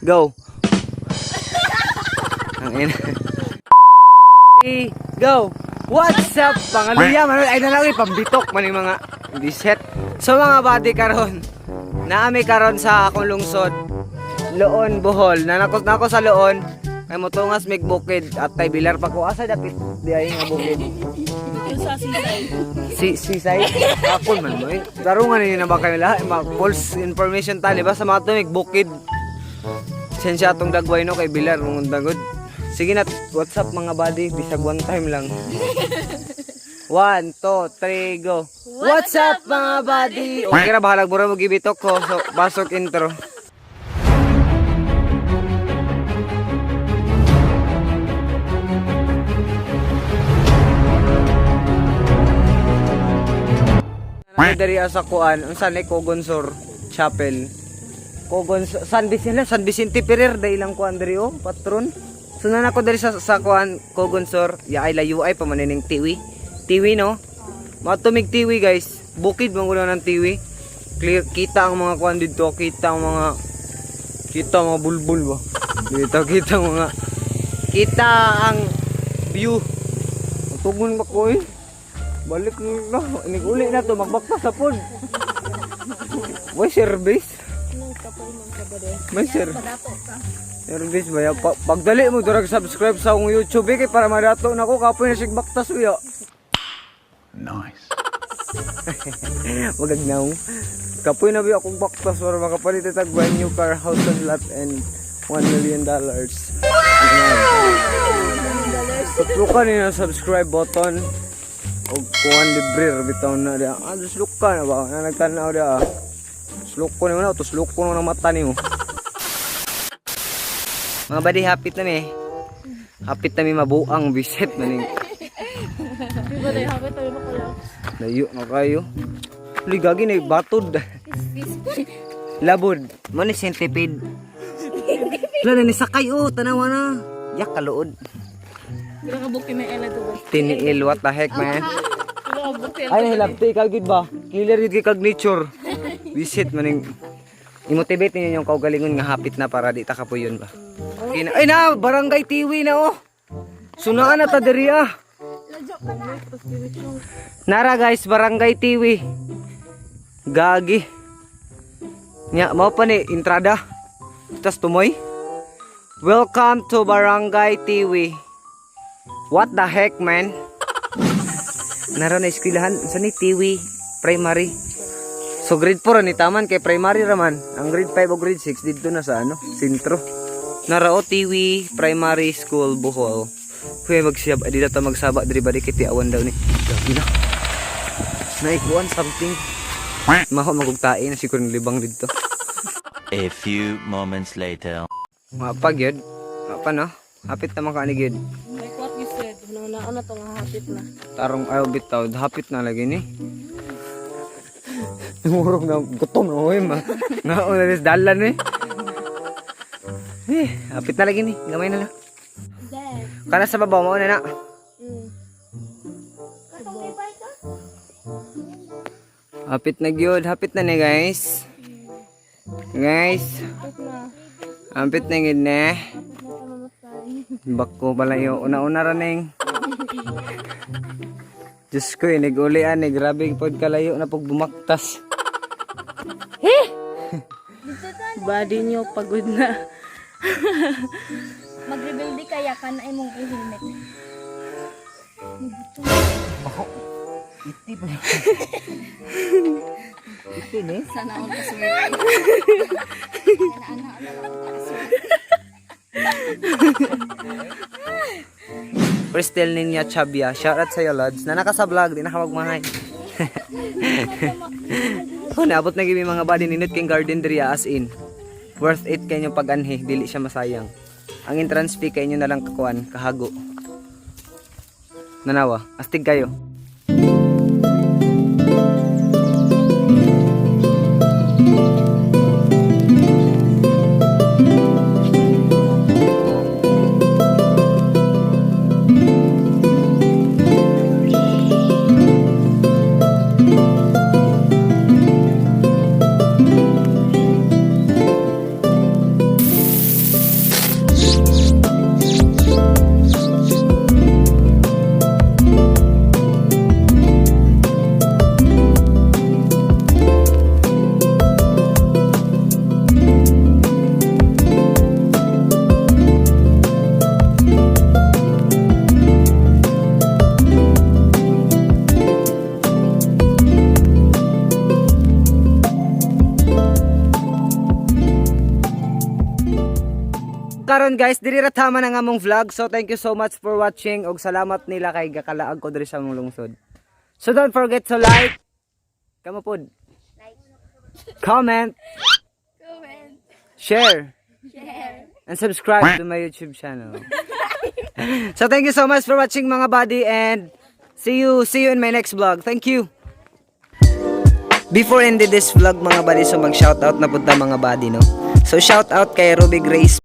Go. Ang ina. 3, go. What's up, mga luya? Manuel, ay na lang eh, pambitok man yung mga biset. So mga buddy karon, naami karon sa akong lungsod, Loon, Bohol. Nanakos na ako sa Loon. Kay motungas mig bukid at tay bilar pa ko asa dapit di ay nga bukid. Sa sisay. Si sisay ako man mo eh. Tarungan ninyo na ba kayo lahat? Mga false information tali ba sa mga tumig bukid. Sensya atong dagway no kay Bilar mong dagod. Sige na, what's up mga buddy? Bisag one time lang. One, two, three, go. What's up mga buddy? Okay ra bahalag mura mo gibitok ko. So, basok intro. Nandito diri sa kuan, unsa ni Kogonsor Chapel. Kogon San Vicente, San Vicente Ferrer dai lang kuan diri oh, patron. So na ako diri sa kuan Kogonsor, ya ay layo ay pamanining tiwi. Tiwi no. Matumig tiwi guys. Bukid man gulo ng tiwi. Clear kita ang mga kuan dito, kita ang mga kita ang mga bulbul ba. Dito kita ang mga kita ang view. Tugon ba ko eh? Balik na, iniguli na to, magbakta sa pod. May service? May service ba ya? Pagdali mo, durag subscribe sa akong YouTube eh, kay para madato na ko, kapoy na sigbaktas uya. Nice. Magagnaw. Kapoy na ba akong baktas para makapalit itag brand new car, house and lot, and $1 million. Tutlukan niyo ang subscribe button. O kuhan libre ra bitaw na diya. Ah, tuslok ka na ba? Na nagtanaw diya. Ah. Tuslok ko nimo na, tuslok ko na mata nimo. Mga buddy, hapit na mi. Hapit na mi mabuang bisit maning. Di ba tayo hapit tayo makulap? Layo na kayo. Uli gagi na batod. Labod. Mo ni centipede. Wala na ni sakay oh, tanawa na. Yak kaluod. Hindi ka bukti na ela to ba? Tiniil, what the heck, man. Hindi ka bukti. Ay, nahilabti ka gid ba? Killer gid kay kag nature. Visit maning i-motivate ninyo yung kaugalingon nga hapit na para di ta kapuyon ba. Okay na. Ay na, barangay Tiwi na oh. Sunaan na ta diri ah. Nara guys, barangay Tiwi. Gagi. Nya, mao pa ni entrada. Tas tumoy. Welcome to Barangay Tiwi. What the heck, man? Nara na eskwelahan sa ni Tiwi Primary. So grade 4 ni taman kay primary raman. Ang grade 5 o grade 6 didto na sa ano, sentro. Narao Tiwi Primary School Bohol. Kuya magsiyab di na ta magsaba diri ba di kay tiawan daw ni. Gabi na. Naikuan something. Maho magugtae na siguro ng libang didto. A few moments later. Mapag yun. Mapa no? Hapit naman ka ani gyud. Like what you said, una na to nga hapit na. Tarong ayaw bitaw, hapit na lagi ni. Murog na gutom na ko ma. Nauna na dalan eh. Eh, hapit na lagi ni. Gamay na lang. Kana sa babaw mo na na. Hapit na gyud, hapit na ni guys. Guys, Hapit na. hapit na gyud na. Hapit na mamatay. Bako pala yung una-una ra ning. Diyos ko, eh, nag-ulian eh. Grabe pod kalayo na pag bumaktas. Body nyo pagod na. Magrebelde kaya ka na imong i-helmet. Iti pa. Iti ni. Sana all kaswerte. Ana ana lang kaswerte. Cristel Ninya Chabia. Shoutout sa'yo, Lods. Na naka sa vlog, di na ka magmahay. Oh, naabot na gibi mga body ninot king garden diri as in. Worth it kay inyong pag-anhi, dili siya masayang. Ang entrance fee kay inyo na lang kakuan, kahago. Nanawa, astig kayo. karon guys, diri ra tama na nga among vlog. So thank you so much for watching ug salamat nila kay gakalaag ko diri sa among lungsod. So don't forget to like, kamo pod. Like. Comment, Comment. Share, Share. And subscribe to my YouTube channel. So thank you so much for watching, mga buddy, and see you in my next vlog. Thank you. Before ended this vlog, mga buddy, so mag shoutout na punta, mga buddy, no. So shoutout kay Ruby Grace.